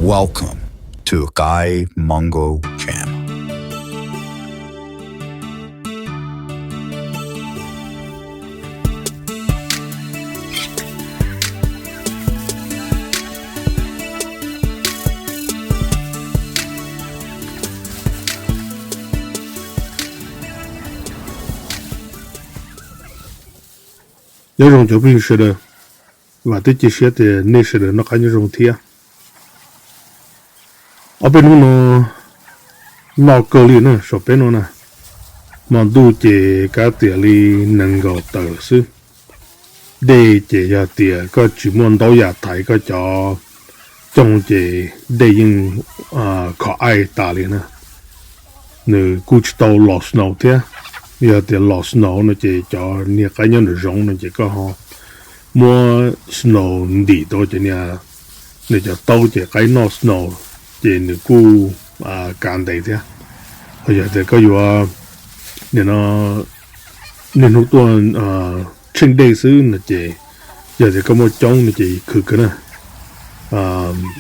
Welcome to Kai Mongo Channel. Nyob zoo cov phooj ywg sawv daws, vam thiab cia siab tias nej sawv daws noj qab nyob zoo thiab. Ob peb hnub no noj kawg li na, saum peb no na, hmo ntuj ces kav tias li nees nkaum tawm lawm xwb. Dej ces yog tias koj tsis muaj ntaub yam thaiv koj cov cooj ces dej yeej khov aij tas li na. Nws kuj tsis tau los snow thiab. Yog tias los snow no ces cov niag qaib nyob nram zoov no ces koj ho muab snow ntim rau cov niag, nws cov taub ces qaib noj snow ces nws kuj kav ntev thiab. Ho yog tias koj yuav nim no niaj hnub tuaj tsheej dej xwb no ces, yog tias koj muaj coob no ces khwv kawg na.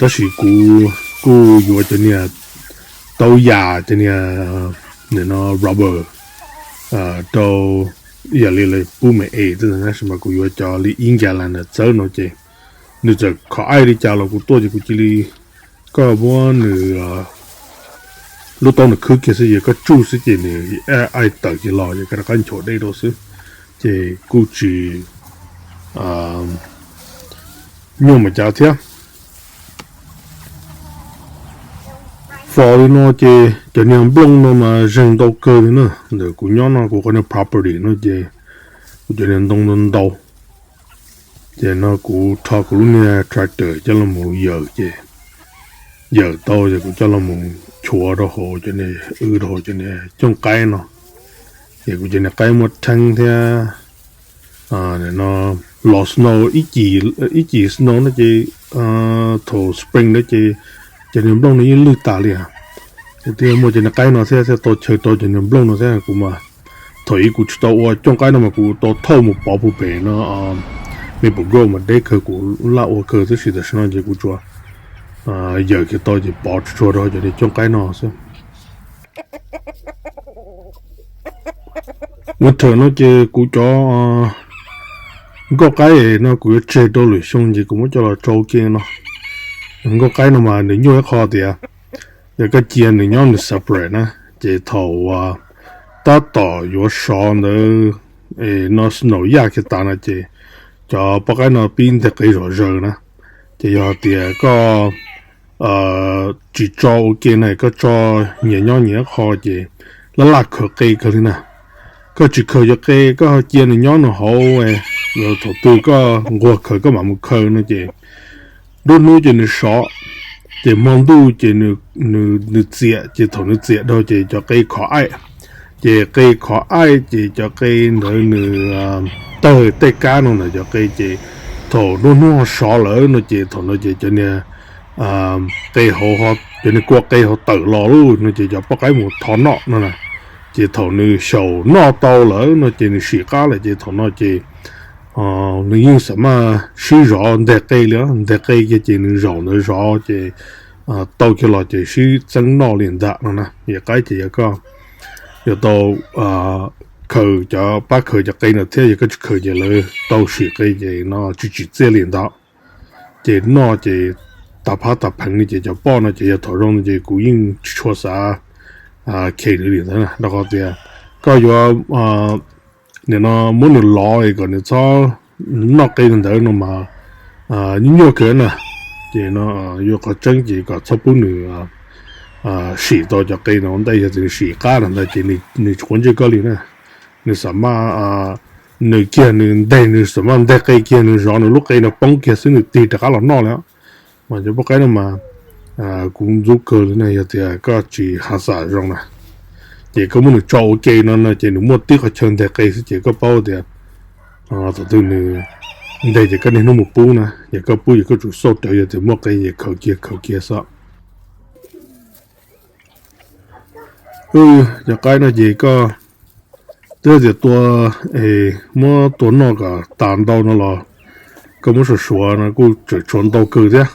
Tab sis kuv kuj yuav cov niag taub yam, cov niag nim no rubber rau, yam li lawv pub me es tab sis mas kuv yuav cov li ib nkas las na txawb no ces nws txawm khov aij li cas los kuv tuaj ces kuv cia li, koj muab nws lub taub nws khwb kiag xwb ces koj tsuj xwb ces nws aij tawm ces los ces koj rov qab nchuav dej rau xwb, ces kuj tsis nyuaj mas cas thiab. Fos li no ces cov niag nplooj no mas zeeg ntau kawg li na. Ntawm kuv nyob no kuv qhov niag property no ces kuv cov niag ntoo ntau ntau. Ces no kuv rho kuv lub niag tractor coj los mus yawm ces yawm tau ces kuv coj los mus chuav rau hauv cov niag, wb rau hauv cov niag cooj qaib no. Ces kuv cov niag qaib muaj theeb thiab. No los snow, ib cim snow no ces thaum spring no ces cov niag nplooj no yeej lwj tas li. Ces twb yog muaj cov niag qaib no thiab thiaj tau chaw rau cov niag nplooj no thiab. Kuv mas thaum ub kuv tsis tau ua cooj qaib no mas kuv tau thauj mus pov puag pem no, Maple Grove mas deb kawg, kuv laj ua kawg tab sis tam sim no ces kuv tsuas yawm kiag tau ces pov tsuag tsuag rau cov niag cooj qaib no xwb. Winter no ces kuv cov nkauj qaib no kuv yuav tseg rau lwm xyoo ces kuv muab coj los tso ua ke no. Nkauj qaib no mas nws nyuaj ib qho tias yog koj cia nws nyob nws separate na, ces thaum tab tom yuav sov ntawd no snow yaj kiag tas no ces cov poj qaib no pib nteg qe zom zaws na. Ces yog tias koj tsis tso ua ke na, koj tso nyias nyob nyias qho ces laj laj khaws qe kawg li na. Koj tsis khaws cov qe, koj ho cia nws nyob nws hauv, thaum twg koj nquag khaws koj mam mus khaws no ces nruab hnub ces nws sov, ces hmo ntuj ces nws txias, ces thaum nws txias dhau ces cov qe khov aij, ces qe khov aij ces cov qe ntawd nws tawg tej kab no ntawm cov qe ces thaum nruab hnub ho sov lawm no ces thaum no ces cov niag qe hauv, cov niag kua qe ho tawm los lawm no ces cov poj qaib mus thov noj no na. Ces thaum nws xyaum noj tau lawm no ces nws sim qab lawm ces thaum no ces nws yeej xam maj sib zov nteg qe li, nteg qe kiag ces nws zaum ntawd zov ces tau kiag los ces sib txeeb noj li ntag no na. Yog qaib ces yog koj yuav tau khaws cov pab khaws cov qe ntawd thiab, yog koj tsis khaws ces lawv tau sim qe ces no tsis tsim txiaj li ntawd. Ces noj ces tas phab tas pheev li ces cov poj no ces yog thaum zoo no ces kuv yeej tsis tshua xav khe nws li ntawd na, rau qhov tias koj yuav nim no muab nws lov kom nws txhob noj qe ntawd no mas nyuaj nyuaj kawg na. Ces no yuav qhov tseeb ces kom txhob pub nws sim tau cov qe no ua ntej, yog tias nws sim qab los ntawd ces nws tsis quav ntsej koj li na. Nws xam maj, nws kiag nws nteg, nws xam maj nteg qe kiag nws zov nws lub qe no poob kiag xwb nws tig rov qab los noj li. Mas cov poj qaib no mas kuv ntxub kawg li na, yog tias koj tsis hav xam zoo na, ces koj muab nws tso ua ke no no ces nws muaj tib qhov chaw nteg qe xwb ces koj paub tias thaum twg nws nteg ces koj niaj hnub mus pub na, ces koj pub ces koj tsum xauj rawv, yog tias muaj qe ces khaws kiag khaws kiag xwb. Cov qaib no ces koj twb tias tua, muab tua noj kom tas ntau no los koj muab suav suav no kuj tseem tshuav ntau kawg thiab.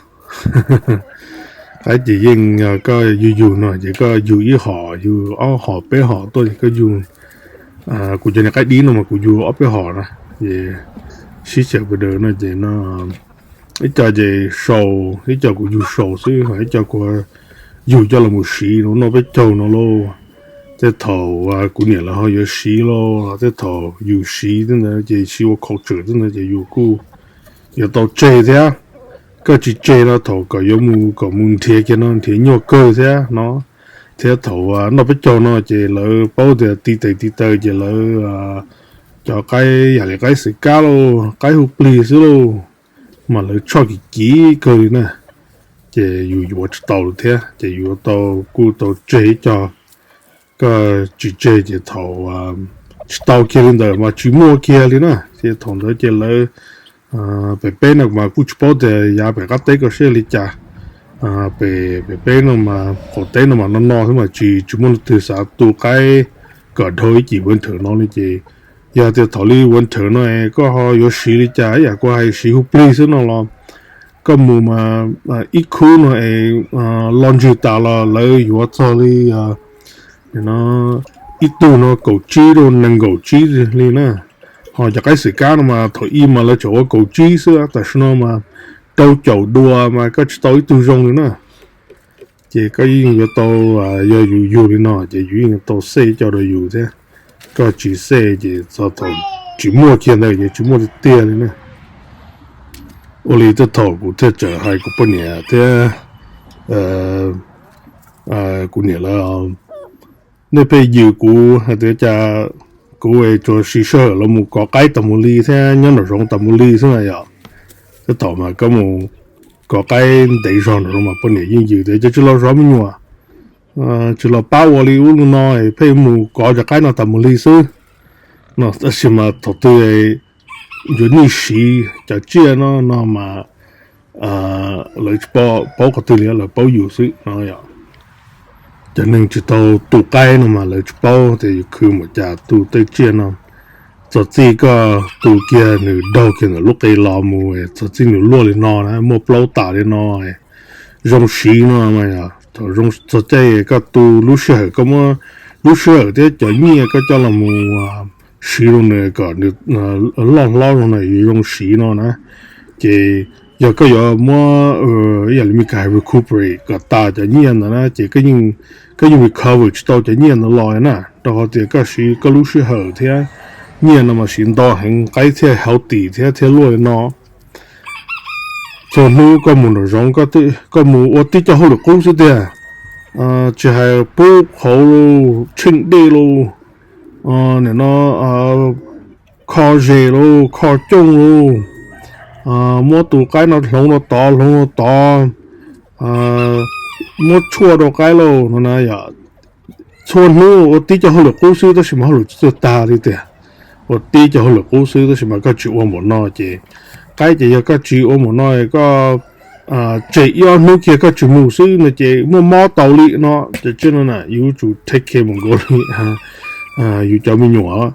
Qaib ces yeej koj yug yug no ces koj yug ib hom, yug ob hom peb hom tuaj ces koj yug. Kuv cov niag qaib dib no mas kuv yug ob peb hom na, ces sib xyaw pes daws no ces no ib co ces sau, ib co kuv yug sau xwb, ib co kuv yug coj los mus siv no noj peb caug no lauj. Tej thaum kuv niam lawv ho yuav siv lauj, tej thaum yus siv tej ntawd ces siv ua khaum tswm tej ntawd ces yus kuj yuav tau tseg thiab. Koj tsis tseg no thaum kom yuav mus kom mus nrhiav kiag no nrhiav nyuaj kawg thiab no. Thiab thaum noj peb caug no ces lawv paub tias ti tes ti taw ces lawv cov qaib yam li qaib xwm kab lauj, qaib hu plig xwb lauj, mas lawv tshoj kim kiv kawg li na. Ces yus yuav tsis tau lawm thiab ces yus yuav tau kuj tau tseg ib co. Koj tsis tseg ces thaum tsis tau kiag li ntawd mas tsis muaj kiag li na. Ces thaum ntawd ces lawv, pem peb no mas kuj tsis paub tias yav pem qab teb koj siab li cas. Pem peb no mas qaum teb no mas no no xwb mas tsis tsis muaj leej twg xav tu qaib kom dhau ib cim winter no li ces yog tias thaum li winter no es koj ho yuav siv li cas, ib yam kuv hais siv hu plig xwb no los koj mus mas ib khub no es los ntswg tas los lawv yuav txog li ib tug no kaum tsib rau nees nkaum tsib li na. Ho cov qaib xwm kab no mas thaum ub mas lawv tseem ua kaum tsib xwb, tam sim no mas rau caum dua mas koj tsis tau ib tug zoo li na. Ces koj yeej yuav tau, yog yus yug li no ces yus yeej yuav tau xej coj rau yus thiab. Koj tsis xej ces txog thaum tsis muaj kiag ntawd ces tsis muaj tiag tiag li na. Ua li tej thaum kuv thiaj txawm hais kuv poj niam thiab kuv niam lawv, nej pheej yws kuv hais tias cas kuv tsuas siv sij hawm los mus kov qaib tas mus li thiab nyob nraum zoov tas mus li xwb na yom. Tej thaum mas koj mus kov qaib ntev zog nraum zoov mas poj niam yeej yws tias cas tsis los zov me nyuam, tsis los pab ua li ub li no, pheej mus kov cov qaib no tas mus li xwb no. Tab sis mas thaum twg yuav nij siv cov tsiaj no no mas lawv tsis paub qhov twg li, lawv paub yus xwb no yom. Cov neeg tsis tau tu qaib no mas lawv tsis paub tias yus khwv mus cas tu tej tsiaj no. Txog txij koj tu kiag nws daug kiag ntawm lub qe los mus, txog txij nws luaj li no na, muaj plaub tas li no, zoo siv no. Thaum txog caij koj tu lub sij hawm, koj muab lub sij hawm thiab cov nyiaj koj coj los mus siv rau nws kom nws loj hlob zoo na, zoo siv no na. Ces yog koj yuav muab, ib yam li Meskas hais recuperate kom tas cov nyiaj ntawd na, ces koj yeej recover tsis tau cov nyiaj ntawd los na, rau qhov tias koj siv koj lub sij hawm thiab nyiaj no mas siv nto heev, qaib thiaj healthy thiab thiaj luaj li no. Txhua hnub koj mus nraum zoov, koj mus ua tib co hauj lwm qub xwb tiag, tsis hais pub qhauv los, tsheej dej los, nim no kho zes los, kho cooj los, muab tus qaib no hloov no tod hloov no tod, muab tshuaj rau qaib los no na yom. Txhua hnub ua tib co hauj lwm qub xwb tab sis mas hauj lwm tsis txawj tag li tiag. Ua tib co hauj lwm qub xwb tab sis mas koj tsis ua npaum no ces, qaib ces yog koj tsis ua npaum no, koj tseg ib ob hnub kiag koj tsis mus xwb no ces muaj mob tau li no. Cov tsiaj no na yus yuav tsum take care mus nkaus li yus cov me nyuam.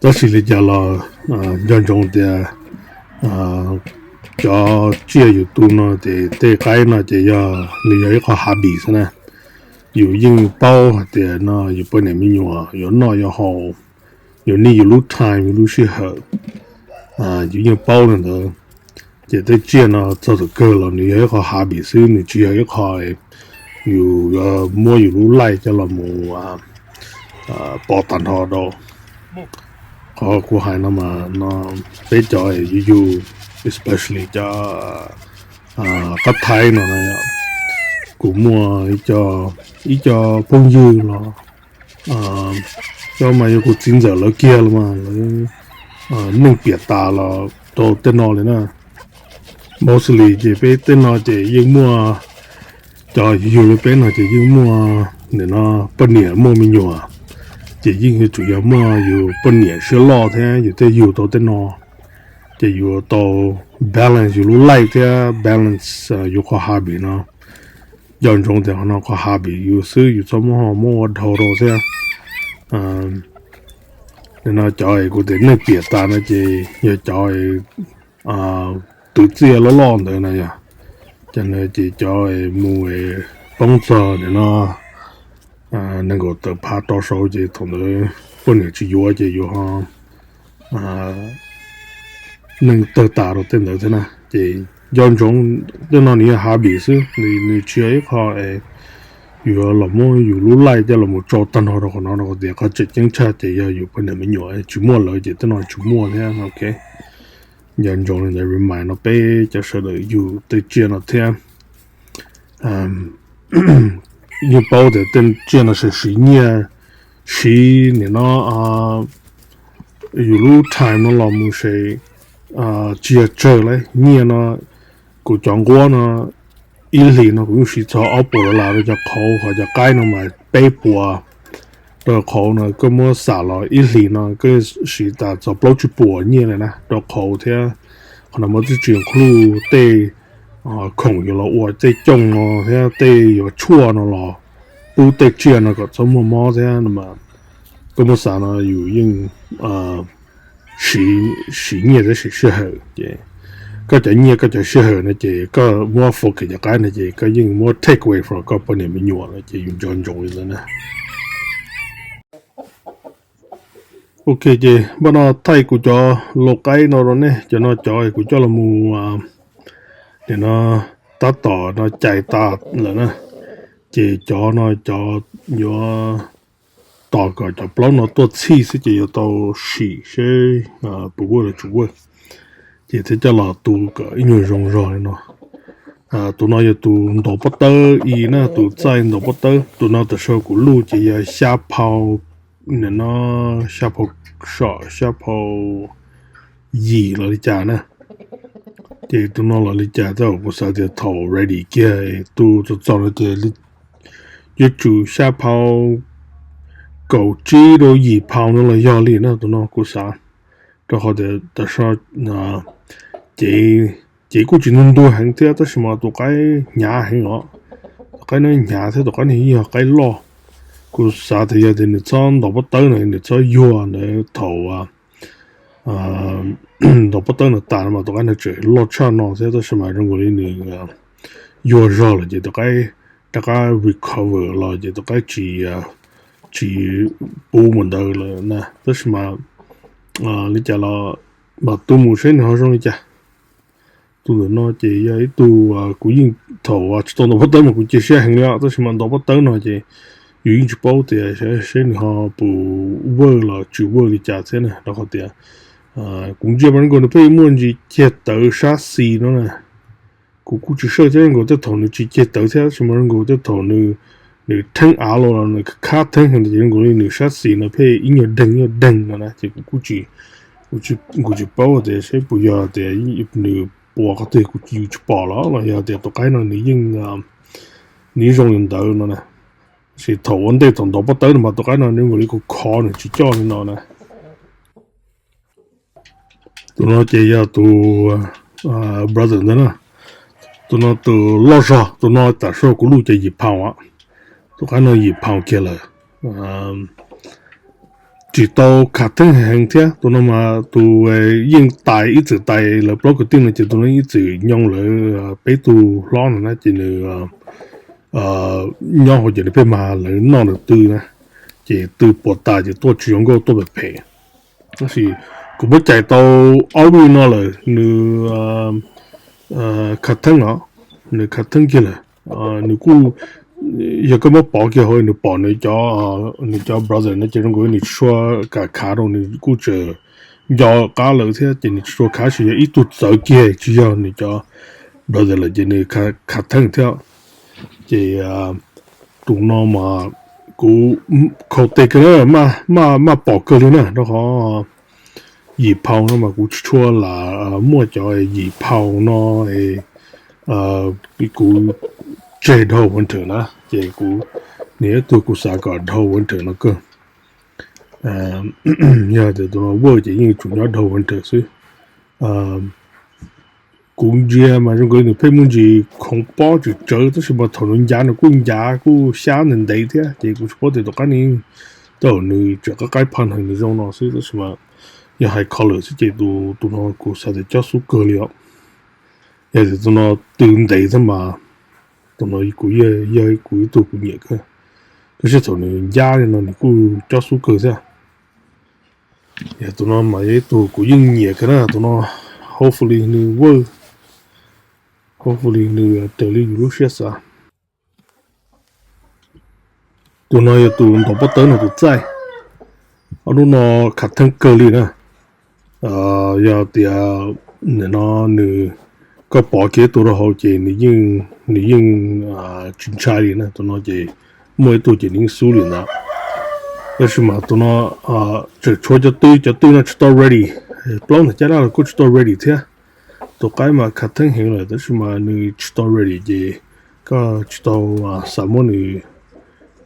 Tab sis li cas los nco ntsoov tias cov tsiaj yus tu no ces tej qaib no ces yog nws yog ib qho hobby xwb na. Yus yeej paub hais tias no yus poj niam me nyuam yuav noj yuav haus, yuav nij yus lub time yus lub sij hawm, yus yeej paub li ntawd. Ces tej tsiaj no txog thaum kawg los nws yog ib qho hobby xwb, nws tsis yog ib qho yus yuav muab yus lub life coj los mus pov tag nrho rau. Qhov kuv hais no mas no peb cov yus yug, especially cov qab Thaib no na, kuv muaj ib co phooj ywg los cov mas yog kuv txiv ntxawm lawv kiag los mas lawv neej piam tas los rau tej no li na. Mostly ces peb tej no ces yeej muaj, cov yug li peb no ces yeej muaj nim no poj niam muaj me nyuam, ces yeej yuav tsum yog muaj yus poj niam siab loj thiab yus thiaj yug tau tej no. Ces yus tau balance yus lub life thiab balance yus qhov hobby no. Nco ntsoov tias qhov no qhov hobby yus xwb, yus txhob muab ho muab ua dhau rau thiab. Nim no cov kuv tias neej piam tas no ces yog cov twv txiaj loj loj ntawd na yog. Ces cov mus poob txog nim no nees nkaum tawm phav rau saud ces thaum ntawd poj niam tsis yuav ces yuav ho neeg tawg tas rau tej ntawd thiab na. Ces nco ntsoov, tej no nws yog habit xwb, nws tsis yog ib qho yuav los muab yus lub life coj los mus tso tag nrho rau qhov no, rau qhov tias qhov tseem ceeb tshaj ces yog yus poj niam me nyuam, tsis muaj lawv ces tej no tsis muaj thiab. Ok, nco ntsoov li ntawd, remind no peb cov sawv daws yug tej tsiaj no thiab. Yeej paub tias tej tsiaj no siv nyiaj, siv nim no yus lub time no los mus se tsis yog tsawg li. Nyiaj no kuv cov nquab no ib hlis no kuv yeej siv txog ob puas dollar rau cov qhauv, ho cov qaib no mas peb puas rau qhauv no. Koj muab xam los ib hlis no koj siv tas txog plaub tsib puas nyiaj li na rau qhauv thiab. Qhov no muab tib tsis include tej khoom yuav los ua tej cooj no thiab tej yuav tshuaj no los pub tej tsiaj no kom txhob muaj mob thiab no mas, koj muab xav no yus yeej siv nyiaj thiab siv sij hawm ces koj cov nyiaj koj cov sij hawm no ces koj muab focus cov qaib no ces koj yeej muab take away from koj poj niam me nyuam no ces yus nco ntsoov li ntawd na. Ok, ces npaj no thaij kuv cov lau qaib no rau nej. Cov no cov kuv coj los mus, nim no tab tom no cais tas lawm na. Ces cov no cov yuav tos kom cov plaub no tuaj txhij xwb ces yuav tau sim seb puas work los tsis work, ces thiaj coj los tu kom ib nyuag zoo zog li no. Tus no yog tus ntaus pob tawb i na, tus txaij ntaus pob tawb. Tus no tam sim no kuv luj ces yog xya phau, nim no xya phau, xya phau yim los li cas na. Ces tus no los li cas tab kuv xav tias thaum ready kiag tu txog txog no ces yuav tsum xya phau kaum tsib rau yim phau no los yog li na tus no kuv xav. Rau qhov tias tam sim no ces kuj tsis ntuag ntuag heev thiab tab sis mas tus qaib hnyav heev os. Tus qaib no hnyav thiab tus qaib no yog qaib loj. Kuv xav tias yog tias nws txhob ntaus pob tawb no, nws txhob yuag ntawd thaum ntaus pob tawb no tas no mas tus qaib no tseem loj tshaj no thiab tab sis mas zoo nkaus li nws yuag zog lawm ces tus qaib rov qab recover los ces tus qaib tsis, tsis puv mus ntawd lawm na. Tab sis mas li cas los mam tu mus seb nws ho zoo li cas. Tus ntawm no ces yog ib tug kuv yeej thaum tsis tau ntaus pob tawb mas kuv cia siab heev li os, tab sis mas ntaus pob tawb no ces yus yeej tsis paub tias seb nws ho puas work los tsis work li cas thiab na, rau qhov tias kuv ntsia mas zoo nkaus nws pheej muaj ntsis ceg tawv sab xis no na. Kuv kuj tsis sawj thiab, zoo nkaus tej thaum nws tsis ceg tawv thiab tab sis mas zoo nkaus tej thaum nws, nws theeb av los los nws khab theeb heev ces zoo nkaus li nws sab xis no pheej ib nyuag deeg ib nyuag deeg no na ces kuv kuj tsis, kuv tsis paub tias seb puas yog tias nws puas qhov twg kuv tsis pom los los yog tias tus qaib no nws yeej, nws yeej zoo li ntawd no na. Tab sis thaum ua ntej thaum ntaus pob tawb no mas tus qaib no nws nkaus li kuv khov nws tsis coj li no na. Tus no ces yog tus brother ntawd na. Tus no tus loj zog, tus no tam sim no kuv luj ces yim pound os. Tus qaib no yim pound kiag lawm. Tsis tau khav theeb heev thiab, tus no mas tus yeej tais ib txwm tais lawv plaub kwv tij no ces tus no ib txwm nyoo lawv peb tug hlob no na ces nws nyob hauv ces nws pheej mag lawv noj nws tw na, ces tw puas tas ces tuaj tsis zoo nkauj tuaj phem phem. Tab sis kuv muab cais tau ob vij no lawm nws khav theeb os, nws khav theeb kiag lawm. Nws kuj, yog koj muab pov kiag hauv nws pom nws cov, nws cov brother no ces zoo nkaus nws tsis tshua kam khav rau, nws kuj tseem nco qab lawv thiab ces nws tsis tshua khav, tab sis yog ib tug txawv kiag tsis yog nws cov brother lawm ces nws khav theeb thiab. Ces tus no mas kuv khau tes kawg na, maj pom kawg li na, rau qhov yim pound no mas kuv tsis tshua lam muaj cov yim pound no, kuv tseg dhau winter na, ces kuv, nws ib tug kuv xav kom dhau winter no kawg. Yog tias tus no work ces yeej tsum nyob dhau winter xwb. Kuv ntsia mas zoo nkaus nws pheej muaj ntsis khoov pob tsawv tsawv tab sis mas thaum nws ncav nws kuj ncav kuj xyab ntev ntev thiab ces kuv tsis paub tias tus qaib no, tej zaum nws tseem qaib qaib pha nws zoo no xwb tab sis mas yog hais color xwb ces tus no kuv xav tias cob xub kawg li os. Yog tias tus no tw ntev thiab mas tus no kuv yog kuv ib tug kuv nyiam kawg. Tab sis thaum nws ncab li no nws kuj cob xub kawg thiab. Yog tus no mas yog ib tug kuv yeej nyiam kawg na, tus no hopefully nws work, hopefully nws raws li yus lub siab xav. Tus no yog tus ntaus pob tawb no tus txaij. Ob hnub no khav theeb kawg li na. Yog tias nim no nws, koj pov kiag tus rau hauv ces nws yeej tsis ntshai li na. Tus no ces muaj ib tug ces nws yeej xub li ntawd. Tab sis mas tus no tseem tshuav cov twj, cov twj no tsis tau ready. Plaub ntawm caj dab los kuj tsis tau ready thiab. Tus qaib mas khav theeb heev lawm tab sis mas nws tsis tau ready ces koj tsis tau xav muab nws,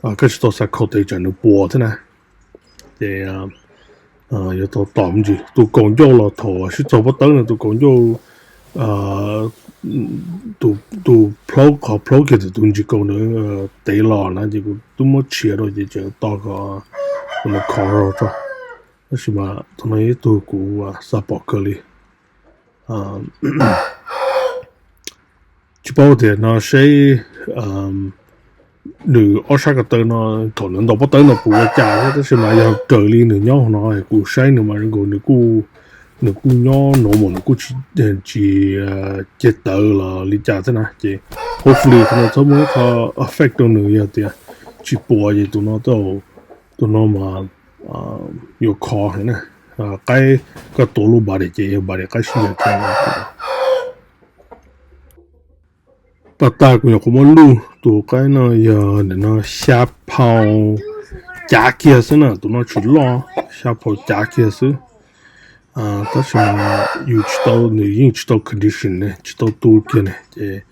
koj tsis tau xav khaus tes tsam nws puas thiab na. Ces yuav tau tos me ntsis. Tus kaus ncauj los thaum sib txog pob tawb no tus kaus ncauj, tus plaub, qhov plaub kiag tus ntsis kaus ntawd tev los na ces kuv twb muab tshiav rau ces tseem to kom tus no khov rau tso. Tab sis mas tus no yog ib tug kuv xav pom kawg li. Tsis paub tias no seb nws ob sab ko taw no thaum nws ntaus pob tawb no puas ua cas thiab, tab sis mas yog raws li nws nyob hauv no kuv saib nws mas nkaus nws kuj nyob normal, nws kuj tsis ceg tawv los li cas thiab na. Ces hopefully tus no txhob muaj ib qho affect rau nws, yog tias tsis puas ces tus no, tus no mas yuav khov heev na. Qaib koj tuav lub body ces yog body qaib sib ncaws kawg. Tag tag kuv nyuam qhuav muab luj tus qaib no yog nim no xya pound cav kiag xwb na, tus no tsis loj, xya pound cav kiag xwb. Tab sis mas yus tsis tau, nws yeej tsis tau condition ne, tsis tau tu kiag ne, ces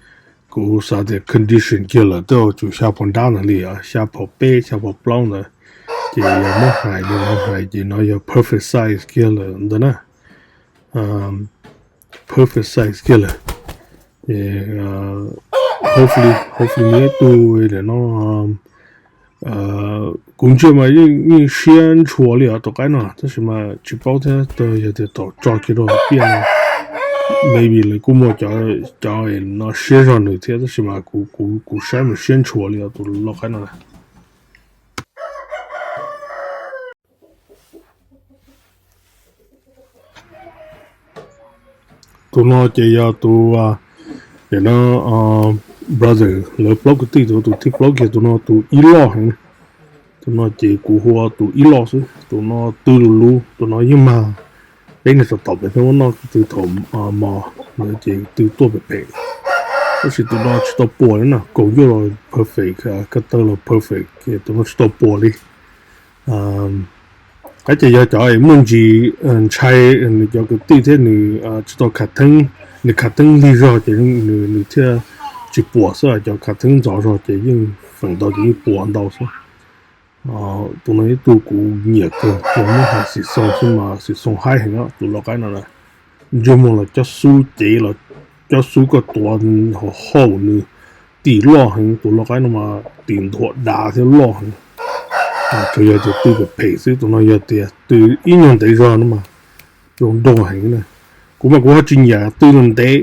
kuv xav tias condition kiag lawm twb tsuas xya pound dab ntawd li, xya pound peb xya pound plaub ntawd. Ces yog muab hais li no hais ces no yog perfect size kiag lawm ntawd na. Perfect size kiag lawm. Hopefully, hopefully nws ib tug li no kuv ntsia mas yeej siab ntshua li os tus qaib no, tab sis mas tsis paub thiab, yog tias thaum tso kiag rau hauv tiaj no maybe lawv kuj muaj cov no siab zog nws thiab, tab sis mas kuv saib mas siab ntshua li os tus lau qaib no. Tus no ces yog tus, no, brother lawv plaub kwv tij, tus tus thib plaub kiag, tus no tus ib loj heev. Tus no ces kuv hu ua tus ib loj xwb, tus no tw lus lus, tus no yeej mag peb niag tau tom pem thiab muab noj tw thaum mos ntawd ces tw tuaj pem pem. Tab sis tus no tsis tau puas li na, kaus ncauj los perfect, ko taw los perfect, tus no tsis tau puas li. Qab ces yog cov muaj ntsis ntshai nws cov kwv tij thiab nws tsis tau khav theeb, nws khav theeb lig zog ces nws thiaj tsis puas xwb, cov khav theeb ntxov zog ces yeej feem ntau ces yeej puas ntau xwb. Tus no ib tug kuv nyiam kawg, yog muab hais xim xoo xwb mas xim xoo haib heev tus lau qaib no na. Ntsej muag los cob xub, cev los cob xub, koj tuav hauv hauv nws tim loj heev, tus lau qaib no mas tim ntuag dav thiab loj heev. Tsuas yog tias tw phem phem xwb, tus no yog tias tw ib nyuag ntev zog no mas zoo nraug heev na. Kuv mas kuv ho tsis nyiam tw ntev ntev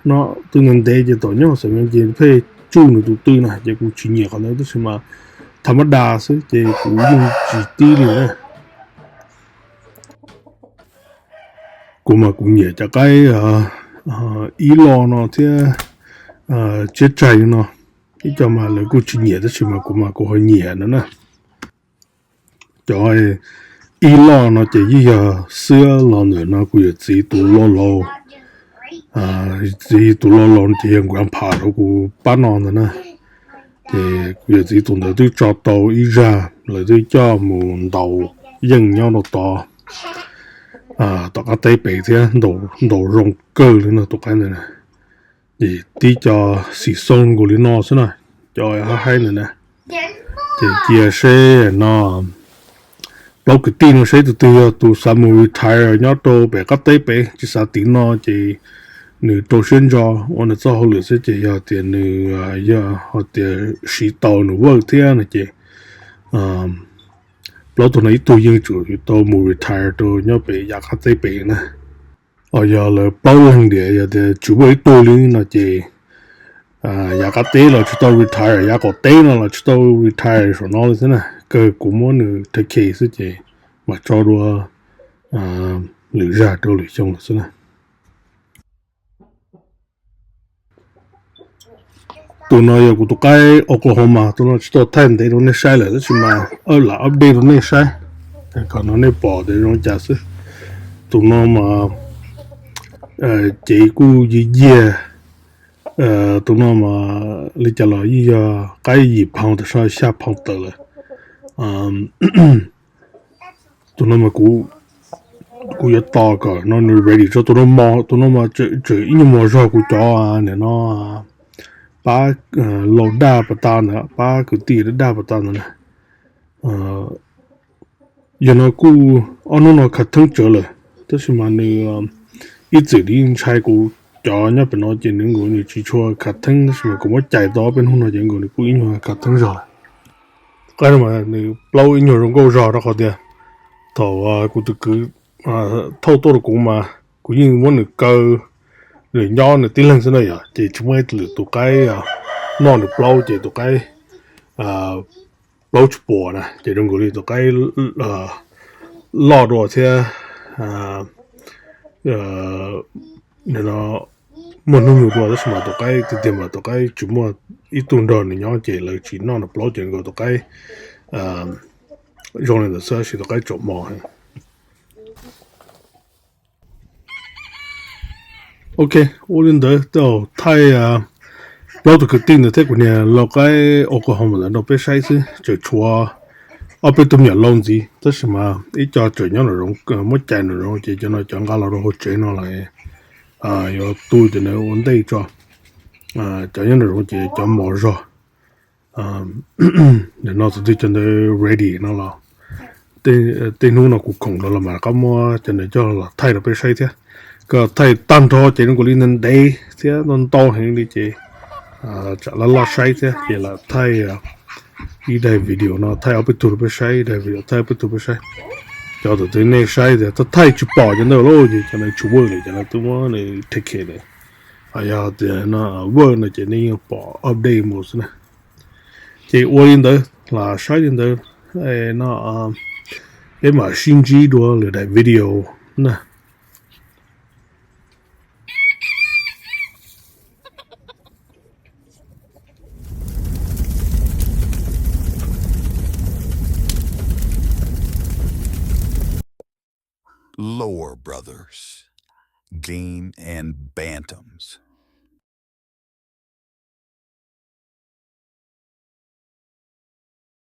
no, tw ntev ntev ces tom nyob xeem ces pheej tsuj nws tus tw na ces kuv tsis nyiam qhov ntawd, tab sis mas tha mab da xwb ces kuv yeej tsis tib li na. Kuv mas kuv nyiam cov qaib ib loj no thiab tsiab tsaig no, ib co mas lawv kuj tsis nyiam tab sis mas kuv mas kuv ho nyiam no na. Cov ib loj no ces yeej yog xwb los ntawm no kuv yawm txiv tus loj laus, txiv tus loj laus ces yog grandpa rau kuv pab no ntawd na. Ces kuv yawm txiv tus ntawd twb tso tau ib zag, lawv twb coj mus ntaus yeej nyob rau tod, tom qab teb pem thiab, ntaus zoo kawg li no tus qaib ntawd na. Ces tib co xim xoo nkaus li no xwb na, cov haib haib ntawd na. Ces cia seb no plaub kwv tij no seb tus twg yog tus xav mus retire nyob rau pem qab teb pem, tsis xav tiv no ces nws rau siab ntso ua nws txoj hauj lwm xwb, ces yog tias nws yog ho tias siv tau nws work thiab no ces plaub tug no ib tug yeej tsum yuav tau mus retire rau nyob pem yav qab teb pem na. Ho yog lawv plaub leeg tias yog tias tsis muaj ib tug li no ces yav qab teb los tsis tau retire, yav qaum teb no los tsis tau retire saum no li xwb na. Kawg kuv muab nws take care xwb ces mam tso dua lwm zaj rau lwm xyoo lawm xwb na. Tus no yog kuv tus qaib Oklahoma, tus no tsis tau thaij ntev rau nej saib lawm tab sis mas lam update rau nej saib kom no nej pom tias zoo cas xwb. Tus no mas cev kuj yiag yiag, tus no mas li cas los yeej yog qaib yim pound tawm sab xya pound tawm lawm. Tus no mas kuv yuav tos kom no nws ready tso. Tus no mas tseem ib nyuag mos zog kuv cov nim no pab laus daj pas tas ntawd, pab kwv tij daj daj pas tas ntawd na. Yog no kuj ob hnub no khav theeb tsawv lawm tab sis mas nws ib txwm nws ntshai kuv cov nyob pem no ces nws nkaus nws tsis tshua khav theeb tab sis mas kuv muab cais tau ob peb hnub no ces nkaus nws kuj ib nyuag khav theeb zog lawm. Qaib no mas nws plaub ib nyuag zoo nkauj zog rau qhov tias thaum kuv tus kwv thauj tuaj rau kuv mas kuv yeej muab nws kaw, nws nyob nws tib leeg xwb na yom, ces tsis muaj ib lwm tus qaib noj nws plaub ces tus qaib plaub tsis puas na ces zoo nkaus li tus qaib loj dua thiab no muaj hnub nyoog dua tab sis mas tus qaib tiag tiag mas tus qaib tsis muaj ib tug nrog nws nyob ces lawv tsis noj nws plaub ces nkaus tus qaib zoo li ntawd xwb tab sis tus qaib tsaus mos. Ok, ua li ntawd tau thaij plaub tus kwv tij ntawd thiab kuv niag lau qaib Oklahoma ntawd rau peb saib xwb, tseem tshuav ob peb tug me nyuam lau ntxiv tab sis mas ib co tseem nyob nram zoov, muab cais nram zoov ces cov no cov nqa los rau hauv tsev no los yuav tu cov ntawd ua ntej tso. Cov nyob nram zoov ces cov mos zog. Nim no txog twg cov ntawd ready no los tej hnub no kuv khoom no los mam rov qab muab cov ntawd coj los thaij rau peb saib thiab. Koj thaij tag nrho ces zoo nkaus li ntev ntev thiab ntau ntau heev li ces tsam laj laj saib thiab ces lam thaij ib daim video no thaij ob peb tug rau peb saib, ib daim video thaij ob peb tug peb saib. Cov thaum twg nej saib tias thaij tsis pom cov ntawd lauj ces cov ntawd tsis work li, cov ntawd twb muab nws take care lawm. Yog tias no work no ces nej yeej pom update mus xwb na. Ces ua li ntawd los saib li ntawd no, peb mam sib ntsib dua lwm daim video na. Lore Brothers, Game and Bantams.